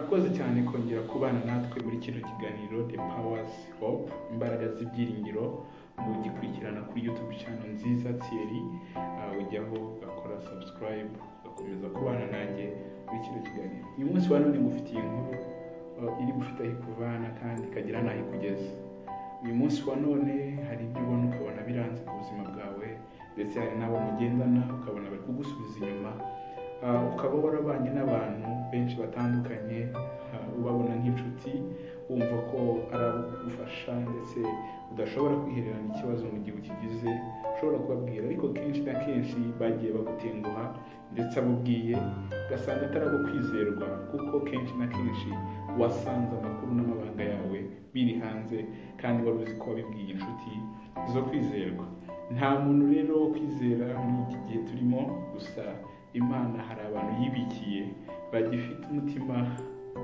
Murakoze cyane kongera kubana natwe muri kino kiganiro The Powers Hope, imbaraga z'ibyiringiro, mugikurikirana kuri YouTube channel nziza Thierry. Ujyaho ugakora subscribe, ugakomeza kubana nanjye muri kino kiganiro. Uyu munsi wa none ngufitiye inkuru iri gufite aho ikuvana kandi ikagira n'aho ikugeza. Uyu munsi wa none hari ibyo ubona ukabona biranze ku buzima bwawe, ndetse hari n'abo mugendana ukabona bari kugusubiza inyuma. Ukaba warabanye n'abantu benshi batandukanye, ubabona nk'inshuti, wumva ko ari abo kugufasha, ndetse udashobora kwihererana ikibazo mu gihe ukigize ushobora kubabwira, ariko kenshi na kenshi bagiye bagutenguha, ndetse abo ubwiye ugasanga atari abo kwizerwa, kuko kenshi na kenshi wasanze amakuru n'amabanga yawe biri hanze, kandi wari uzi ko wabibwiye inshuti zo kwizerwa. Nta muntu rero wo kwizera muri iki gihe turimo, gusa Imana hari abantu yibikiye bagifite umutima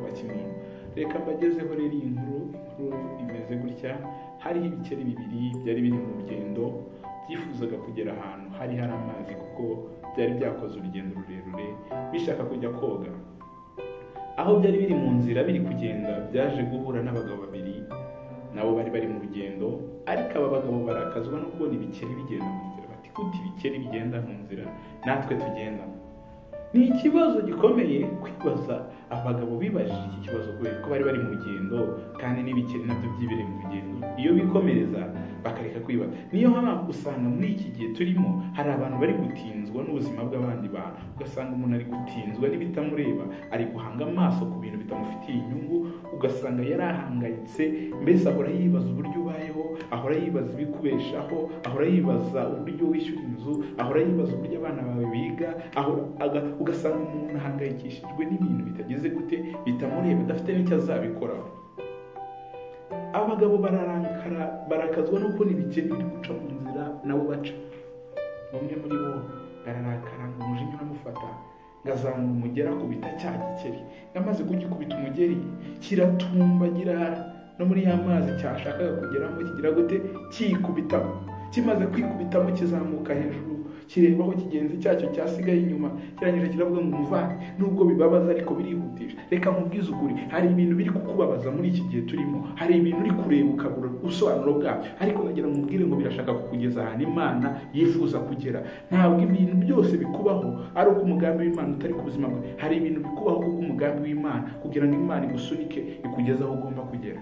wa kimuntu. Reka mbagezeho rero iyi nkuru imeze gutya. Hariho ibikeri bibiri byari biri mu rugendo, byifuzaga kugera ahantu hari amazi, kuko byari byakoze urugendo rurerure bishaka kujya koga. Aho byari biri mu nzira biri kugenda, byaje guhura n'abagabo babiri nabo bari bari mu rugendo, ariko aba bagabo barakazwa no kubona ibikeri bigenda mu nzira. Bati gute ibikeri bigenda mu nzira natwe tugendamo? Ni ikibazo gikomeye kwibaza. Abagabo bibajije iki kibazo kubera ko bari bari mu rugendo, kandi n'ibikeri nabyo byibereye mu rugendo. Iyo bikomereza bakareka kwibaza. Niyo mpamvu usanga muri iki gihe turimo hari abantu bari gutinzwa n'ubuzima bw'abandi bantu, ugasanga umuntu ari gutinzwa n'ibitamureba, ari guhanga amaso ku bintu bitamufitiye inyungu, ugasanga yarahangayitse, mbese ahora yibaza uburyo ubayeho, ahora yibaza ibikubeshaho, ahora yibaza uburyo wishyura inzu, ahora yibaza uburyo abana bawe biga, ugasanga umuntu ahangayikishijwe n'ibintu bitageze gute, bitamureba, adafite n'icyo azabikoraho. Abagabo bararakara, barakazwa no kubona ibikeri biri guca mu nzira nabo baca. Bamwe muri bo bararakara, ngo umujinya uramufata, ngazamura umugeri akubita cya gikeri. Ngamaze kugikubita umugeri kiratumbagira no muri ya mazi cyashakaga kugeramo, kigira gute, kikubitamo. Kimaze kwikubitamo kizamuka hejuru, kireba aho kigenzi cyacyo cyasigaye inyuma, kirangije kiravuga ngo umuvane. Nubwo bibabaza ariko birihutisha. Reka nkubwize ukuri, hari ibintu biri kukubabaza muri iki gihe turimo, hari ibintu uri kureba ukabura ubusobanuro bwabyo, ariko nagira ngo nkubwire ngo birashaka kukugeza ahantu Imana yifuza kugera. Ntabwo ibintu byose bikubaho ari uko umugambi w'Imana utari ku buzima bwawe. Hari ibintu bikubaho kuko umugambi w'Imana, kugira ngo Imana igusunike ikugeze aho ugomba kugera.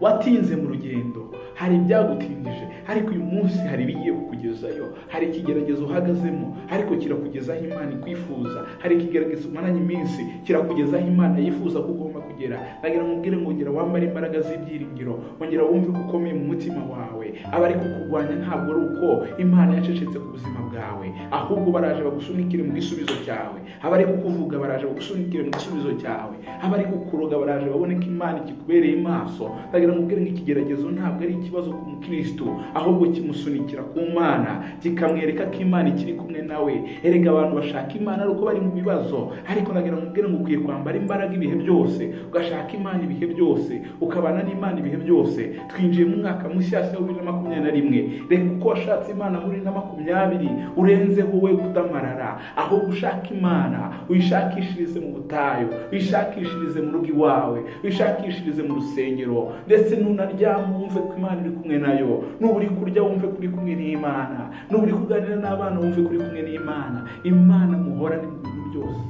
Watinze mu rugendo, hari ibyagutindije, ariko uyu munsi hari ibigiye kukugezayo. Hari ikigeragezo uhagazemo, ariko kirakugezaho Imana ikwifuza. Hari ikigeragezo umaranye iminsi, kirakugezaho Imana yifuza ko ugomba kugera. Nagira ngo ubwire ngo ongera wambare imbaraga z'ibyiringiro, ongera wumve ko ukomeye mu mutima wawe. Abari kukurwanya ntabwo ari uko Imana yacecetse ku buzima bwawe, ahubwo baraje bagusunikire mu gisubizo cyawe. Abari kukuvuga baraje bagusunikire mu gisubizo cyawe. Abari kukuroga baraje babone ko Imana ikikubereye maso. Nagira ngo ubwire ngo ikigeragezo ntabwo ari ikibazo ku mukristo, ahubwo kimusunikira ku Mana, kikamwereka ko Imana ikiri kumwe nawe. Erega abantu bashaka Imana ari uko bari mu bibazo, ariko nagira ngo ubwire ngo ukwiye kwambara imbaraga ibihe byose, ugashaka Imana ibihe byose, ukabana n'Imana ibihe byose. Twinjiye mu mwaka mushyashya wa 2021. Reka uko washatse Imana muri 2020 urenzeho we kudamarara, ahubwo ushaka Imana uyishakishirize mu butayu, uyishakishirize mu rugo iwawe, uyishakishirize mu rusengero, ndetse nunaryama wumve ko Imana iri kumwe nayo, nuba uri kurya wumve ko uri kumwe n'Imana, nuba uri kuganira n'abana wumve ko uri kumwe n'Imana. Imana muhorane mu bintu byose.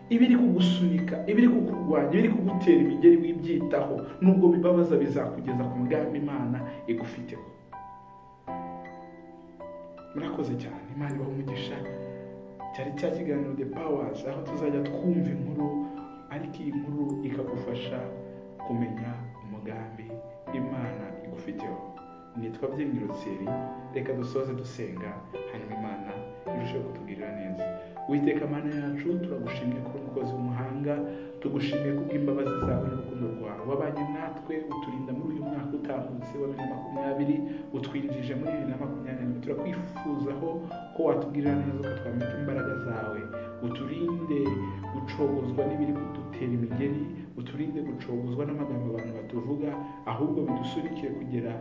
Ibiri kugusunika, ibiri kukurwanya, ibiri kugutera imigeri wibyitaho, nubwo bibabaza bizakugeza ku mugambi Imana igufiteho. Murakoze cyane, Imana ibahe umugisha. Cyari cya kiganiro The Powers, aho tuzajya twumva inkuru, ariko iyi nkuru ikagufasha kumenya umugambi Imana igufiteho. Nitwa Byiringiro Thierry. Reka dusoze dusenga, hanyuma Imana irusheho kutugirira neza. Uwiteka Mana yacu, turagushimye ko uri umukozi w'umuhanga, tugushimiye kubw'imbabazi zawe n'urukundo rwawe. Wabanye natwe uturinda muri uyu mwaka utambutse wa 2020, utwinjije muri 2021. Turakwifuzaho ko watugirira neza, ukatwambika imbaraga zawe, uturinde gucogozwa n'ibiri kudutera imigeri, uturinde gucogozwa n'amagambo abantu batuvuga, ahubwo bidusunikire kugera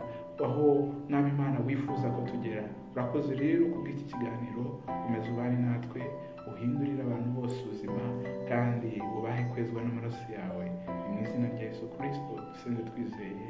aho Mwami Imana wifuza ko tugera. Urakoze rero kubw'iki kiganiro, komeza ubane natwe, uhindurire abantu bose ubuzima. amaraso yawe. Ni mu izina rya Yesu Kirisito dusenze twizeye,